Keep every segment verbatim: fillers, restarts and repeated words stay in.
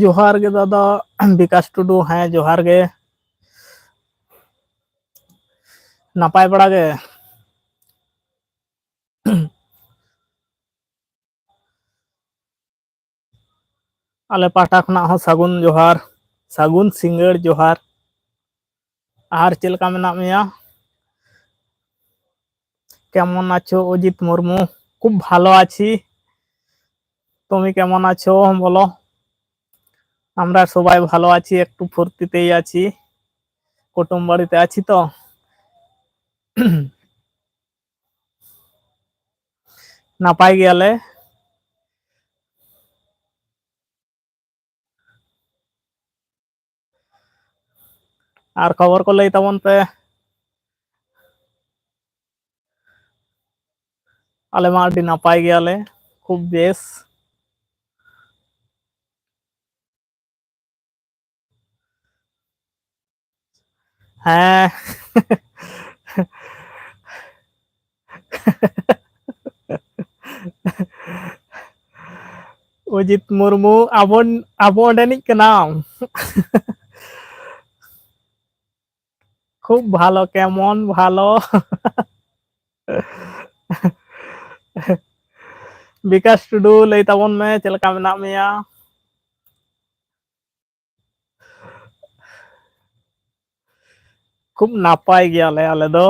ᱡᱚᱦᱟᱨ ᱜᱮ ᱫᱟᱫᱟ ᱵᱤᱠᱟᱥ ᱴᱩᱰᱩ᱾ ᱦᱮᱸ, ᱡᱚᱦᱟᱨ ᱜᱮ᱾ ᱱᱟᱯᱟᱭ ᱵᱟᱲᱟ ᱜᱮ? ᱟᱞᱮ ᱯᱟᱦᱴᱟ ᱠᱷᱚᱱᱟᱜ ᱦᱚᱸ ᱥᱟᱹᱜᱩᱱ ᱡᱚᱦᱟᱨ, ᱥᱟᱹᱜᱩᱱ ᱥᱤᱸᱜᱟᱹᱲ ᱡᱚᱦᱟᱨ᱾ ᱟᱨ ᱪᱮᱫ ᱞᱮᱠᱟ ᱢᱮᱱᱟᱜ ᱢᱮᱭᱟ? কেমন আছো অজিত মুর্মু? খুব ভালো আছি। তুমি কেমন আছো বলো? আমরা সবাই ভালো আছি, একটু ফুর্তিতেই আছি, কুটুম বাড়িতে আছি তো। ᱱᱟᱯᱟᱭ ᱜᱮᱭᱟᱞᱮ᱾ ᱟᱨ ᱠᱷᱚᱵᱚᱨ ᱠᱚ ᱞᱟᱹᱭ ᱛᱟᱵᱚᱱ ᱯᱮ᱾ ᱟᱞᱮ ᱢᱟ ᱟᱹᱰᱤ ᱱᱟᱯᱟᱭ ᱜᱮᱭᱟᱞᱮ, ᱠᱷᱩᱵ ᱵᱮᱥ᱾ ᱦᱮᱸ᱾ ᱚᱡᱤᱛ ᱢᱩᱨᱢᱩ, ᱟᱵᱚ, ᱟᱵᱚ ᱚᱸᱰᱮᱱᱤᱡ ᱠᱟᱱᱟᱢ᱾ খুব ভালো, কেমন ভালো? ᱵᱤᱠᱟᱥ ᱴᱩᱰᱩ, ᱞᱟᱹᱭ ᱛᱟᱵᱚᱱ ᱢᱮ, ᱪᱮᱫ ᱞᱮᱠᱟ ᱢᱮᱱᱟᱜ ᱢᱮᱭᱟ? ᱠᱷᱩᱵ ᱱᱟᱯᱟᱭ ᱜᱮᱭᱟᱞᱮ ᱟᱞᱮ ᱫᱚ᱾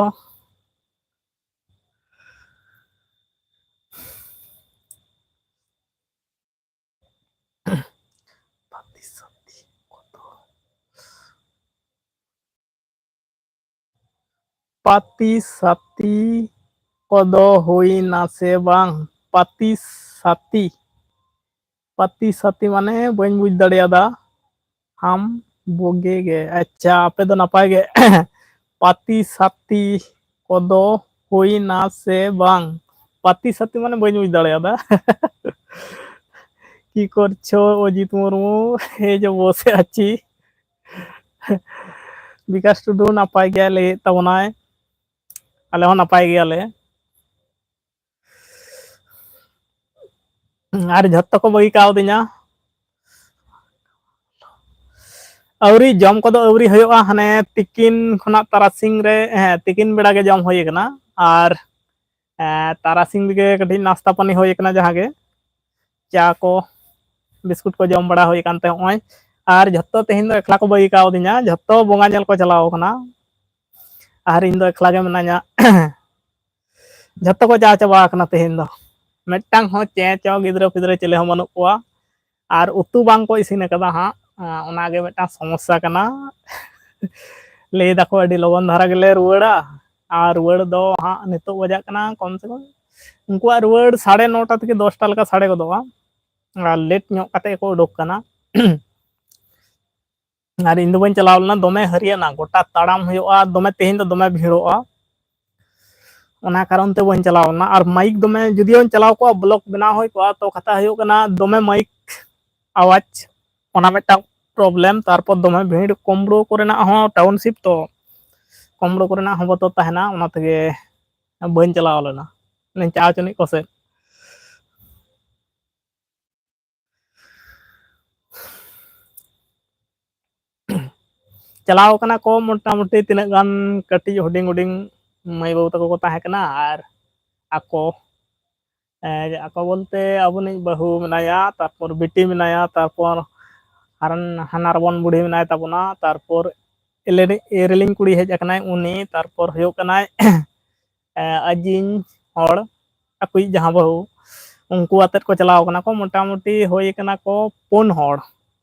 ᱯᱟᱛᱤ ᱥᱟᱛᱤ ᱠᱚᱛᱚ? ᱯᱟᱛᱤ ᱥᱟᱛᱤ ᱠᱚᱫᱚ ᱦᱩᱭᱱᱟ ᱥᱮ ᱵᱟᱝ? ᱯᱟᱹᱛᱤ ᱥᱟᱛᱤ, ᱯᱟᱹᱛᱤ ᱥᱟᱛᱤ ᱢᱟᱱᱮ ᱵᱟᱹᱧ ᱵᱩᱡᱽ ᱫᱟᱲᱮᱭᱟᱫᱟ᱾ ᱟᱢ ᱵᱩᱜᱤ ᱜᱮ᱾ ᱟᱪᱪᱷᱟ, ᱟᱯᱮ ᱫᱚ ᱱᱟᱯᱟᱭ ᱜᱮ᱾ ᱯᱟᱹᱛᱤ ᱥᱟᱛᱤ ᱠᱚᱫᱚ ᱦᱩᱭᱱᱟ ᱥᱮ ᱵᱟᱝ? ᱯᱟᱹᱛᱤ ᱥᱟᱛᱤ ᱢᱟᱱᱮ ᱵᱟᱹᱧ ᱵᱩᱡᱽ ᱫᱟᱲᱮᱭᱟᱫᱟ᱾ কি করছো অজিত মুর্মু? এই যে বসে আছি। বিকাশ টুডু ᱱᱟᱯᱟᱭ ᱜᱮ ᱞᱟᱹᱭᱮᱫ ᱛᱟᱵᱚᱱᱟᱭ, ᱟᱞᱮ ᱦᱚᱸ ᱱᱟᱯᱟᱭ ᱜᱮᱭᱟᱞᱮ᱾ ᱟᱨ ᱡᱷᱚᱛᱚ ᱠᱚ ᱵᱟᱹᱜᱤ ᱠᱟᱣᱫᱤᱧᱟ᱾ ᱟᱹᱣᱨᱤ, ᱡᱚᱢ ᱠᱚᱫᱚ ᱟᱹᱣᱨᱤ ᱦᱩᱭᱩᱜᱼᱟ, ᱦᱟᱱᱮ ᱛᱤᱠᱤᱱ ᱠᱷᱚᱱᱟᱜ ᱛᱟᱨᱟᱥᱤᱧ ᱨᱮ, ᱦᱮᱸ, ᱛᱤᱠᱤᱱ ᱵᱮᱲᱟ ᱜᱮ ᱡᱚᱢ ᱦᱩᱭ ᱟᱠᱟᱱᱟ᱾ ᱟᱨ, ᱮᱸ, ᱛᱟᱨᱟᱥᱤᱧ ᱨᱮᱜᱮ ᱠᱟᱹᱴᱤᱡ ᱱᱟᱥᱛᱟ ᱯᱟᱹᱱᱤ ᱦᱩᱭ ᱟᱠᱟᱱᱟ, ᱡᱟᱦᱟᱸ ᱜᱮ ᱪᱟ ᱠᱚ ᱵᱤᱥᱠᱩᱴ ᱠᱚ ᱡᱚᱢ ᱵᱟᱲᱟ ᱦᱩᱭ ᱟᱠᱟᱱ ᱛᱮ ᱱᱚᱜᱼᱚᱭ᱾ ᱟᱨ ᱡᱷᱚᱛᱚ ᱛᱮᱦᱮᱧ ᱫᱚ ᱮᱠᱞᱟ ᱠᱚ ᱵᱟᱹᱜᱤ ᱠᱟᱣᱫᱤᱧᱟ, ᱡᱷᱚᱛᱚ ᱵᱚᱸᱜᱟ ᱧᱮᱞ ᱠᱚ ᱪᱟᱞᱟᱣ ᱟᱠᱟᱱᱟ᱾ ᱟᱨ ᱤᱧ ᱫᱚ ᱮᱠᱞᱟ ᱜᱮ ᱢᱮᱱᱟᱧᱟ᱾ ᱡᱷᱚᱛᱚ ᱠᱚ ᱪᱟ ᱪᱟᱵᱟ ᱟᱠᱟᱱᱟ ᱛᱮᱦᱮᱧ ᱫᱚ᱾ ᱢᱤᱫᱴᱟᱝ ᱦᱚᱸ ᱪᱮᱸ ᱪᱚ ᱜᱤᱫᱽᱨᱟᱹ ᱯᱤᱫᱽᱨᱟᱹ ᱪᱤᱞᱤ ᱦᱚᱸ ᱵᱟᱹᱱᱩᱜ ᱠᱚᱣᱟ᱾ ᱟᱨ ᱩᱛᱩ ᱵᱟᱝ ᱠᱚ ᱤᱥᱤᱱ ᱟᱠᱟᱫᱟ ᱦᱟᱸᱜ, ᱟᱸ, ᱚᱱᱟᱜᱮ ᱢᱤᱫᱴᱟᱝ ᱥᱚᱢᱚᱥᱥᱟ ᱠᱟᱱᱟ᱾ ᱞᱟᱹᱭ ᱫᱟᱠᱚ ᱟᱹᱰᱤ ᱞᱚᱜᱚᱱ ᱫᱷᱟᱨᱟ ᱜᱮᱞᱮ ᱨᱩᱣᱟᱹᱲᱟ᱾ ᱟᱨ ᱨᱩᱣᱟᱹᱲ ᱫᱚ ᱦᱟᱸᱜ ᱱᱤᱛᱚᱜ ᱵᱟᱡᱟᱜ ᱠᱟᱱᱟ ᱠᱚᱢ ᱥᱮ ᱠᱚᱢ ᱩᱱᱠᱩᱣᱟᱜ ᱨᱩᱣᱟᱹᱲ ᱥᱟᱲᱮ ᱱᱚᱴᱟ ᱛᱷᱮᱠᱮ ᱫᱚᱥᱴᱟ ᱞᱮᱠᱟ ᱥᱟᱰᱮ ᱜᱚᱫᱚᱜᱼᱟ᱾ ᱟᱨ ᱞᱮᱴ ᱧᱚᱜ ᱠᱟᱛᱮ ᱜᱮᱠᱚ ᱩᱰᱩᱠ ᱠᱟᱱᱟ᱾ ᱟᱨ ᱤᱧ ᱫᱚ ᱵᱟᱹᱧ ᱪᱟᱞᱟᱣ ᱞᱮᱱᱟ, ᱫᱚᱢᱮ ᱦᱟᱹᱨᱭᱟᱹᱱᱟ, ᱜᱚᱴᱟ ᱛᱟᱲᱟᱢ ᱦᱩᱭᱩᱜᱼᱟ, ᱫᱚᱢᱮ, ᱛᱮᱦᱮᱧ ᱫᱚ ᱫᱚᱢᱮ ᱵᱷᱤᱲᱚᱜᱼᱟ᱾ ᱚᱱᱟ ᱠᱟᱨᱚᱱ ᱛᱮ ᱵᱟᱹᱧ ᱪᱟᱞᱟᱣ ᱞᱮᱱᱟ᱾ ᱟᱨ ᱢᱟᱭᱤᱠ ᱫᱚᱢᱮ, ᱡᱩᱫᱤᱭᱳᱧ ᱪᱟᱞᱟᱣ ᱠᱚᱜᱼᱟ, ᱵᱞᱚᱠ ᱵᱮᱱᱟᱣ ᱦᱩᱭ ᱠᱚᱜᱼᱟ, ᱛᱚ ᱠᱟᱛᱷᱟ ᱦᱩᱭᱩᱜ ᱠᱟᱱᱟ ᱫᱚᱢᱮ ᱢᱟᱭᱤᱠ ᱟᱣᱟᱡᱽ, ᱚᱱᱟ ᱢᱤᱫᱴᱟᱝ ᱯᱨᱚᱵᱞᱮᱢ᱾ ᱛᱟᱨᱯᱚᱨ ᱫᱚᱢᱮ ᱵᱷᱤᱲ, ᱠᱩᱢᱵᱽᱲᱩ ᱠᱚᱨᱮᱱᱟᱜ ᱦᱚᱸ, ᱴᱟᱣᱩᱱᱥᱤᱯ ᱛᱚ, ᱠᱩᱢᱵᱽᱲᱩ ᱠᱚᱨᱮᱱᱟᱜ ᱦᱚᱸ ᱵᱚᱛᱚᱨ ᱛᱟᱦᱮᱱᱟ, ᱚᱱᱟ ᱛᱮᱜᱮ ᱵᱟᱹᱧ ᱪᱟᱞᱟᱣ ᱞᱮᱱᱟ᱾ ᱢᱮᱱ ᱪᱟ ᱪᱚᱱᱤᱡ ᱠᱚᱥᱮᱫ ᱪᱟᱞᱟᱣ ᱠᱟᱱᱟ ᱠᱚ ᱢᱚᱴᱟᱢᱩᱴᱤ ᱛᱤᱱᱟᱹᱜ ᱜᱟᱱ ᱠᱟᱹᱴᱤᱡ ᱦᱩᱰᱤᱧ ᱦᱩᱰᱤᱧ ᱢᱟᱹᱭ ᱵᱟᱹᱵᱩ ᱛᱟᱠᱚ ᱠᱚ ᱛᱟᱦᱮᱸ ᱠᱟᱱᱟ, ᱟᱨ ᱟᱠᱚ, ᱮ, ᱟᱠᱚ ᱵᱚᱞᱛᱮ ᱟᱵᱚᱱᱤᱡ ᱵᱟᱹᱦᱩ ᱢᱮᱱᱟᱭᱟ, ᱛᱟᱨᱯᱚᱨ ᱵᱤᱴᱤ ᱢᱮᱱᱟᱭᱟ, ᱛᱟᱨᱯᱚᱨ ᱦᱟᱨᱟᱱ-, ᱦᱟᱱᱟᱨ ᱵᱚᱱ ᱵᱩᱲᱦᱤ ᱢᱮᱱᱟᱭ ᱛᱟᱵᱚᱱᱟ, ᱛᱟᱨᱯᱚᱨ ᱮᱞᱮ-, ᱮᱨᱮᱞᱤᱧ ᱠᱩᱲᱤ ᱦᱮᱡ ᱟᱠᱟᱱᱟᱭ ᱩᱱᱤ, ᱛᱟᱨᱯᱚᱨ ᱦᱩᱭᱩᱜ ᱠᱟᱱᱟᱭ, ᱮ, ᱟᱡᱤᱧ ᱦᱚᱲ, ᱟᱠᱚᱭᱤᱡ ᱡᱟᱦᱟᱸ ᱵᱟᱹᱦᱩ, ᱩᱱᱠᱩ ᱟᱛᱮᱫ ᱠᱚ ᱪᱟᱞᱟᱣ ᱠᱟᱱᱟ ᱠᱚ᱾ ᱢᱚᱴᱟᱢᱩᱴᱤ ᱦᱩᱭ ᱠᱟᱱᱟ ᱠᱚ ᱯᱩᱱ ᱦᱚᱲ,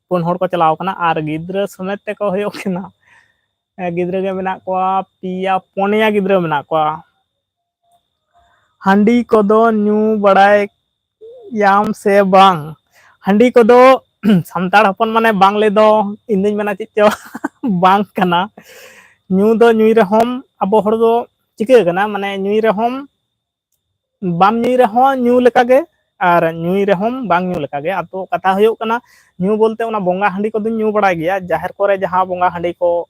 ᱯᱩᱱ ᱦᱚᱲ ᱠᱚ ᱪᱟᱞᱟᱣ ᱠᱟᱱᱟ, ᱟᱨ ᱜᱤᱫᱽᱨᱟᱹ ᱥᱚᱢᱮᱛ ᱛᱮᱠᱚ ᱦᱩᱭᱩᱜ ᱠᱟᱱᱟ, ᱮ, ᱜᱤᱫᱽᱨᱟᱹ ᱜᱮ ᱢᱮᱱᱟᱜ ᱠᱚᱣᱟ ᱯᱮᱭᱟ, ᱯᱩᱱᱭᱟ ᱜᱤᱫᱽᱨᱟᱹ ᱢᱮᱱᱟᱜ ᱠᱚᱣᱟ᱾ ᱦᱟᱺᱰᱤ ᱠᱚᱫᱚ ᱧᱩ ᱵᱟᱲᱟᱭᱟᱢ ᱥᱮ ᱵᱟᱝ? ᱦᱟᱺᱰᱤ ᱠᱚᱫᱚ ᱥᱟᱱᱛᱟᱲ ᱦᱚᱯᱚᱱ ᱢᱟᱱᱮ ᱵᱟᱝ ᱞᱮ ᱫᱚ ᱤᱧ ᱫᱩᱧ ᱢᱮᱱᱟ ᱪᱮᱫ ᱪᱚ ᱵᱟᱝ ᱠᱟᱱᱟ᱾ ᱧᱩ ᱫᱚ ᱧᱩᱭ ᱨᱮᱦᱚᱸᱢ, ᱟᱵᱚ ᱦᱚᱲ ᱫᱚ ᱪᱤᱠᱟᱹ ᱠᱟᱱᱟ, ᱢᱟᱱᱮ ᱧᱩᱭ ᱨᱮᱦᱚᱸᱢ, ᱵᱟᱢ ᱧᱩᱭ ᱨᱮᱦᱚᱸ ᱧᱩ ᱞᱮᱠᱟᱜᱮ, ᱟᱨ ᱧᱩᱭ ᱨᱮᱦᱚᱸᱢ ᱵᱟᱝ ᱧᱩ ᱞᱮᱠᱟᱜᱮ᱾ ᱟᱫᱚ ᱠᱟᱛᱷᱟ ᱦᱩᱭᱩᱜ ᱠᱟᱱᱟ, ᱧᱩ ᱵᱚᱞᱛᱮ ᱚᱱᱟ ᱵᱚᱸᱜᱟ ᱦᱟᱺᱰᱤ ᱠᱚᱫᱚᱧ ᱧᱩ ᱵᱟᱲᱟᱭ ᱜᱮᱭᱟ, ᱡᱟᱦᱮᱨ ᱠᱚᱨᱮ ᱡᱟᱦᱟᱸ ᱵᱚᱸᱜᱟ ᱦᱟᱺᱰᱤ ᱠᱚ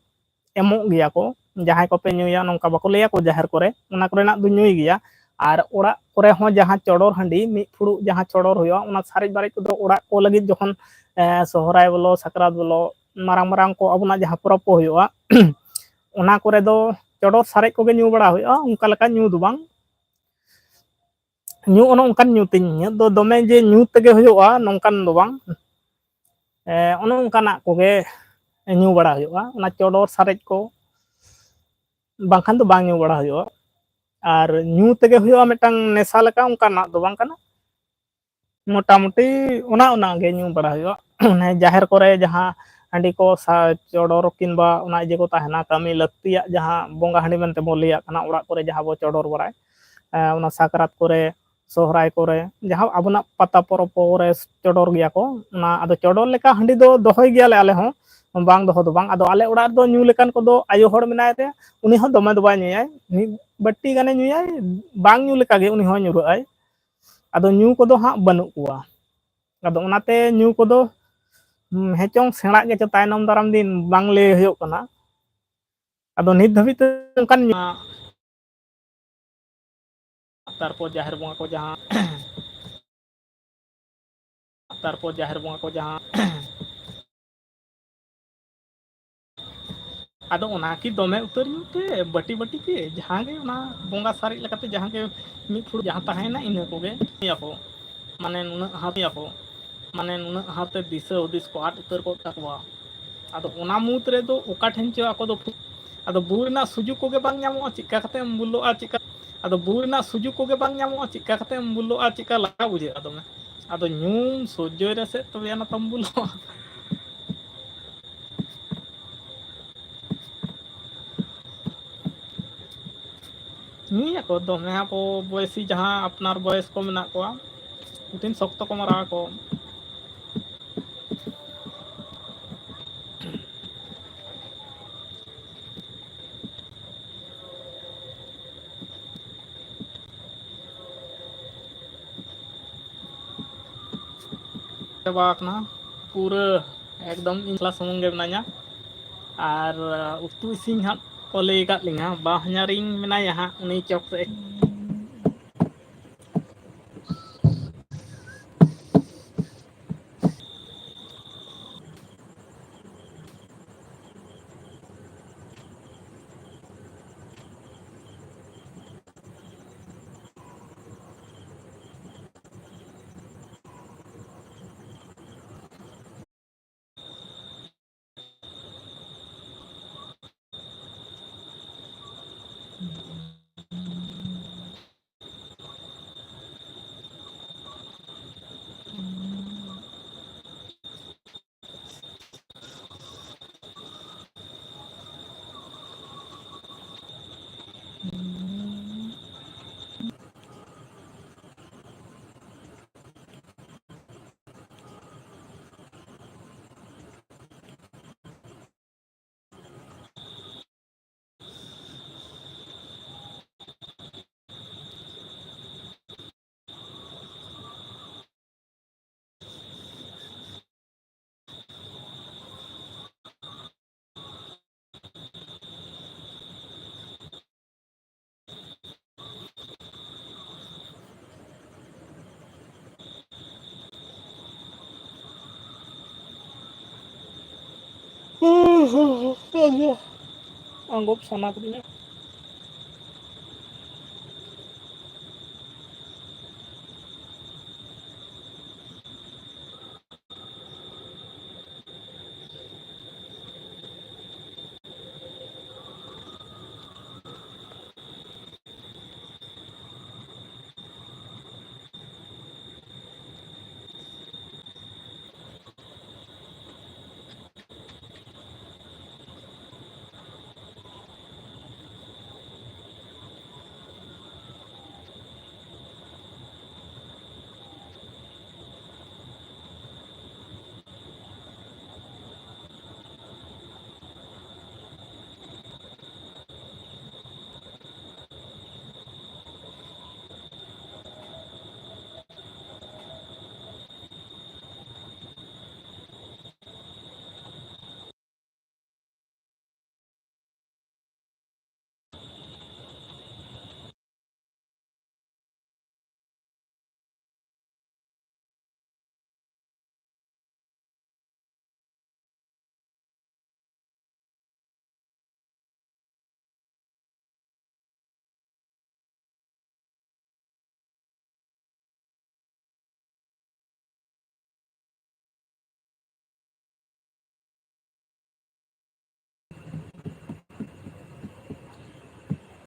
ᱮᱢᱚᱜ ᱜᱮᱭᱟ ᱠᱚ, ᱡᱟᱦᱟᱸᱭ ᱠᱚᱯᱮ ᱧᱩᱭᱟ ᱱᱚᱝᱠᱟ ᱵᱟᱠᱚ ᱞᱟᱹᱭᱟ ᱠᱚ ᱡᱟᱦᱮᱨ ᱠᱚᱨᱮ, ᱚᱱᱟ ᱠᱚᱨᱮᱱᱟᱜ ᱫᱚ ᱧᱩᱭ ᱜᱮᱭᱟ᱾ ᱟᱨ ᱚᱲᱟᱜ ᱠᱚᱨᱮ ᱦᱚᱸ ᱡᱟᱦᱟᱸ ᱪᱚᱰᱚᱨ ᱦᱟᱺᱰᱤ, ᱢᱤᱫ ᱯᱷᱩᱲᱩᱜ ᱡᱟᱦᱟᱸ ᱪᱚᱰᱚᱨ ᱦᱩᱭᱩᱜᱼᱟ, ᱚᱱᱟ ᱥᱟᱨᱮᱡ ᱵᱟᱨᱮᱡ ᱠᱚᱫᱚ ᱚᱲᱟᱜ ᱠᱚ ᱞᱟᱹᱜᱤᱫ ᱡᱚᱠᱷᱚᱱ, ᱮ, ᱥᱚᱦᱨᱟᱭ ᱵᱚᱞᱚ, ᱥᱟᱠᱨᱟᱛ ᱵᱚᱞᱚ, ᱢᱟᱨᱟᱝ ᱢᱟᱨᱟᱝ ᱠᱚ ᱟᱵᱚᱱᱟᱜ ᱡᱟᱦᱟᱸ ᱯᱚᱨᱚᱵᱽ ᱠᱚ ᱦᱩᱭᱩᱜᱼᱟ, ᱚᱱᱟ ᱠᱚᱨᱮ ᱫᱚ ᱪᱚᱰᱚᱨ ᱥᱟᱨᱮᱡ ᱠᱚᱜᱮ ᱧᱩ ᱵᱟᱲᱟ ᱦᱩᱭᱩᱜᱼᱟ, ᱚᱱᱠᱟ ᱞᱮᱠᱟ ᱧᱩ ᱫᱚ ᱵᱟᱝ᱾ ᱧᱩ ᱚᱱᱮ ᱚᱱᱠᱟᱱ ᱧᱩ ᱛᱤᱧ, ᱤᱧᱟᱹᱜ ᱫᱚ ᱫᱚᱢᱮ ᱡᱮ ᱧᱩ ᱛᱮᱜᱮ ᱦᱩᱭᱩᱜᱼᱟ ᱱᱚᱝᱠᱟᱱ ᱫᱚ ᱵᱟᱝ᱾ ᱮ, ᱚᱱᱮ ᱚᱱᱠᱟᱱᱟᱜ ᱠᱚᱜᱮ ᱧᱩ ᱵᱟᱲᱟ ᱦᱩᱭᱩᱜᱼᱟ, ᱚᱱᱟ ᱪᱚᱰᱚᱨ ᱥᱟᱨᱮᱡ ᱠᱚ, ᱵᱟᱝᱠᱷᱟᱱ ᱫᱚ ᱵᱟᱝ ᱧᱩ ᱵᱟᱲᱟ ᱦᱩᱭᱩᱜᱼᱟ᱾ ᱟᱨ ᱧᱩ ᱛᱮᱜᱮ ᱦᱩᱭᱩᱜᱼᱟ ᱢᱤᱫᱴᱟᱝ ᱱᱮᱥᱟ ᱞᱮᱠᱟ, ᱚᱱᱠᱟᱱᱟᱜ ᱫᱚ ᱵᱟᱝ ᱠᱟᱱᱟ᱾ ᱢᱚᱴᱟᱢᱩᱴᱤ ᱚᱱᱟ, ᱚᱱᱟ ᱜᱮ ᱧᱩ ᱵᱟᱲᱟ ᱦᱩᱭᱩᱜᱼᱟ᱾ ᱚᱱᱮ ᱡᱟᱦᱮᱨ ᱠᱚᱨᱮ ᱡᱟᱦᱟᱸ ᱦᱟᱺᱰᱤ ᱠᱚ ᱥᱟ-, ᱪᱚᱰᱚᱨ ᱠᱤᱝᱵᱟ ᱚᱱᱟ ᱤᱭᱟᱹ ᱠᱚ ᱛᱟᱦᱮᱱᱟ, ᱠᱟᱹᱢᱤ ᱞᱟᱹᱠᱛᱤᱭᱟᱜ ᱡᱟᱦᱟᱸ ᱵᱚᱸᱜᱟ ᱦᱟᱺᱰᱤ ᱢᱮᱱᱛᱮ ᱵᱚ ᱞᱟᱹᱭᱟᱜ ᱠᱟᱱᱟ, ᱚᱲᱟᱜ ᱠᱚᱨᱮ ᱡᱟᱦᱟᱸ ᱵᱚ ᱪᱚᱰᱚᱨ ᱵᱟᱲᱟᱭ, ᱮ, ᱚᱱᱟ ᱥᱟᱠᱨᱟᱛ ᱠᱚᱨᱮ, ᱥᱚᱦᱨᱟᱭ ᱠᱚᱨᱮ, ᱡᱟᱦᱟᱸ ᱟᱵᱚᱱᱟᱜ ᱯᱟᱛᱟ ᱯᱚᱨᱚᱵᱽ ᱠᱚᱨᱮ ᱪᱚᱰᱚᱨ ᱜᱮᱭᱟ ᱠᱚ, ᱚᱱᱟ ᱟᱫᱚ ᱪᱚᱰᱚᱨ ᱞᱮᱠᱟ ᱦᱟᱺᱰᱤ ᱫᱚ ᱫᱚᱦᱚᱭ ᱜᱮᱭᱟᱞᱮ ᱟᱞᱮ ᱦᱚᱸ, ᱵᱟᱝ ᱫᱚᱦᱚ ᱫᱚ ᱵᱟᱝ᱾ ᱟᱫᱚ ᱟᱞᱮ ᱚᱲᱟᱜ ᱨᱮᱫᱚ ᱧᱩ ᱞᱮᱠᱟᱱ ᱠᱚᱫᱚ ᱟᱭᱳ ᱦᱚᱲ ᱢᱮᱱᱟᱭ ᱛᱮ, ᱩᱱᱤ ᱦᱚᱸ ᱫᱚᱢᱮ ᱫᱚ ᱵᱟᱭ ᱧᱩᱭᱟᱭ, ᱢᱤᱫ ᱵᱟᱹᱴᱤ ᱜᱟᱱᱮ ᱧᱩᱭᱟᱭ, ᱵᱟᱝ ᱧᱩ ᱞᱮᱠᱟᱜᱮ ᱩᱱᱤ ᱦᱚᱸ ᱧᱩᱨᱟᱹᱜ ᱟᱭ᱾ ᱟᱫᱚ ᱧᱩ ᱠᱚᱫᱚ ᱦᱟᱸᱜ ᱵᱟᱹᱱᱩᱜ ᱠᱚᱣᱟ᱾ ᱟᱫᱚ ᱚᱱᱟᱛᱮ ᱧᱩ ᱠᱚᱫᱚ, ᱦᱩᱸ, ᱦᱮᱸ ᱪᱚᱝ ᱥᱮᱬᱟᱜ ᱜᱮᱪᱚ ᱛᱟᱭᱱᱚᱢ ᱫᱟᱨᱟᱢ ᱫᱤᱱ, ᱵᱟᱝ ᱞᱟᱹᱭ ᱦᱩᱭᱩᱜ ᱠᱟᱱᱟ᱾ ᱟᱫᱚ ᱱᱤᱛ ᱫᱷᱟᱹᱵᱤᱡ ᱛᱮ ᱚᱱᱠᱟᱱ ᱧᱩ-, ᱛᱟᱨᱯᱚᱨ ᱡᱟᱦᱮᱨ ᱵᱚᱸᱜᱟ ᱠᱚ ᱡᱟᱦᱟᱸ, ᱛᱟᱨᱯᱚᱨ ᱡᱟᱦᱮᱨ ᱵᱚᱸᱜᱟ ᱠᱚ ᱡᱟᱦᱟᱸ ᱟᱫᱚ ᱚᱱᱟ ᱠᱤ ᱫᱚᱢᱮ ᱩᱛᱟᱹᱨ ᱧᱚᱜ ᱛᱮ ᱵᱟᱹᱴᱤ ᱵᱟᱹᱴᱤ ᱜᱮ ᱡᱟᱦᱟᱸ ᱜᱮ ᱚᱱᱟ ᱵᱚᱸᱜᱟ ᱥᱟᱨᱮᱡ ᱞᱮᱠᱟᱛᱮ ᱡᱟᱦᱟᱸ ᱜᱮ ᱢᱤᱫ ᱯᱷᱩᱲᱩᱜ ᱡᱟᱦᱟᱸ ᱛᱟᱦᱮᱸᱭᱮᱱᱟ ᱤᱱᱟᱹ ᱠᱚᱜᱮ ᱧᱩᱭᱟᱠᱚ᱾ ᱢᱟᱱᱮ ᱱᱩᱱᱟᱹᱜ ᱦᱟᱛ ᱭᱟᱠᱚ, ᱢᱟᱱᱮ ᱱᱩᱱᱟᱹᱜ ᱦᱟᱛᱮ ᱫᱤᱥᱟᱹ ᱦᱩᱫᱤᱥ ᱠᱚ ᱟᱫ ᱩᱛᱟᱹᱨ ᱠᱚᱜ ᱛᱟᱠᱚᱣᱟ᱾ ᱟᱫᱚ ᱚᱱᱟ ᱢᱩᱫᱽ ᱨᱮᱫᱚ ᱚᱠᱟ ᱴᱷᱮᱱ ᱪᱚ ᱟᱠᱚ ᱫᱚ ᱯᱷᱩ-, ᱟᱫᱚ ᱵᱩᱞ ᱨᱮᱱᱟᱜ ᱥᱩᱡᱩᱜ ᱠᱚᱜᱮ ᱵᱟᱝ ᱧᱟᱢᱚᱜᱼᱟ, ᱪᱮᱫᱠᱟ ᱠᱟᱛᱮᱢ ᱵᱩᱞᱚᱜᱼᱟ, ᱪᱮᱫᱠᱟ, ᱟᱫᱚ ᱵᱩᱞ ᱨᱮᱱᱟᱜ ᱥᱩᱡᱩᱜ ᱠᱚᱜᱮ ᱵᱟᱝ ᱧᱟᱢᱚᱜᱼᱟ, ᱪᱮᱫᱠᱟ ᱠᱟᱛᱮᱢ ᱵᱩᱞᱚᱜᱼᱟ, ᱪᱮᱫᱠᱟ ᱞᱟᱜᱟᱣ ᱵᱩᱡᱷᱟᱹᱜᱼᱟ ᱫᱚᱢᱮ᱾ ᱟᱫᱚ ᱧᱩᱢ ᱥᱚᱡᱽᱡᱚᱭ ᱨᱮᱥᱮ ᱛᱚᱵᱮ ᱟᱱᱟ ᱛᱟᱢ ᱵᱩᱞᱚᱜᱼᱟ᱾ ᱧᱩᱭᱟᱠᱚ ᱫᱚᱢᱮ, ᱟᱵᱚ ᱵᱚᱭᱮᱥᱤ ᱡᱟᱦᱟᱸ ᱟᱯᱱᱟᱨ ᱵᱚᱭᱮᱥ ᱠᱚ ᱢᱮᱱᱟᱜ ᱠᱚᱣᱟ, ᱠᱩᱴᱷᱤᱱ ᱥᱚᱠᱛᱚ ᱠᱚ ᱢᱟᱨᱟᱣ ᱟᱠᱚ᱾ ᱪᱟᱵᱟ ᱟᱠᱟᱱᱟ ᱯᱩᱨᱟᱹ, ᱮᱠᱫᱚᱢ ᱤᱧ ᱮᱠᱞᱟ ᱥᱩᱢᱩᱝ ᱜᱮ ᱢᱮᱱᱟᱧᱟ᱾ ᱟᱨ ᱩᱛᱩ ᱤᱥᱤᱱ ᱦᱟᱸᱜ ᱠᱚ ᱞᱟᱹᱭ ᱟᱠᱟᱫ ᱞᱤᱧᱟ, ᱵᱟᱦᱧᱟᱨᱤᱧ ᱢᱮᱱᱟᱭᱟ ᱦᱟᱸᱜ ᱩᱱᱤ ᱪᱚᱠ ᱥᱮᱫ᱾ ᱟᱸᱜᱚᱵ ᱥᱟᱱᱟ ᱠᱤᱫᱤᱧᱟ᱾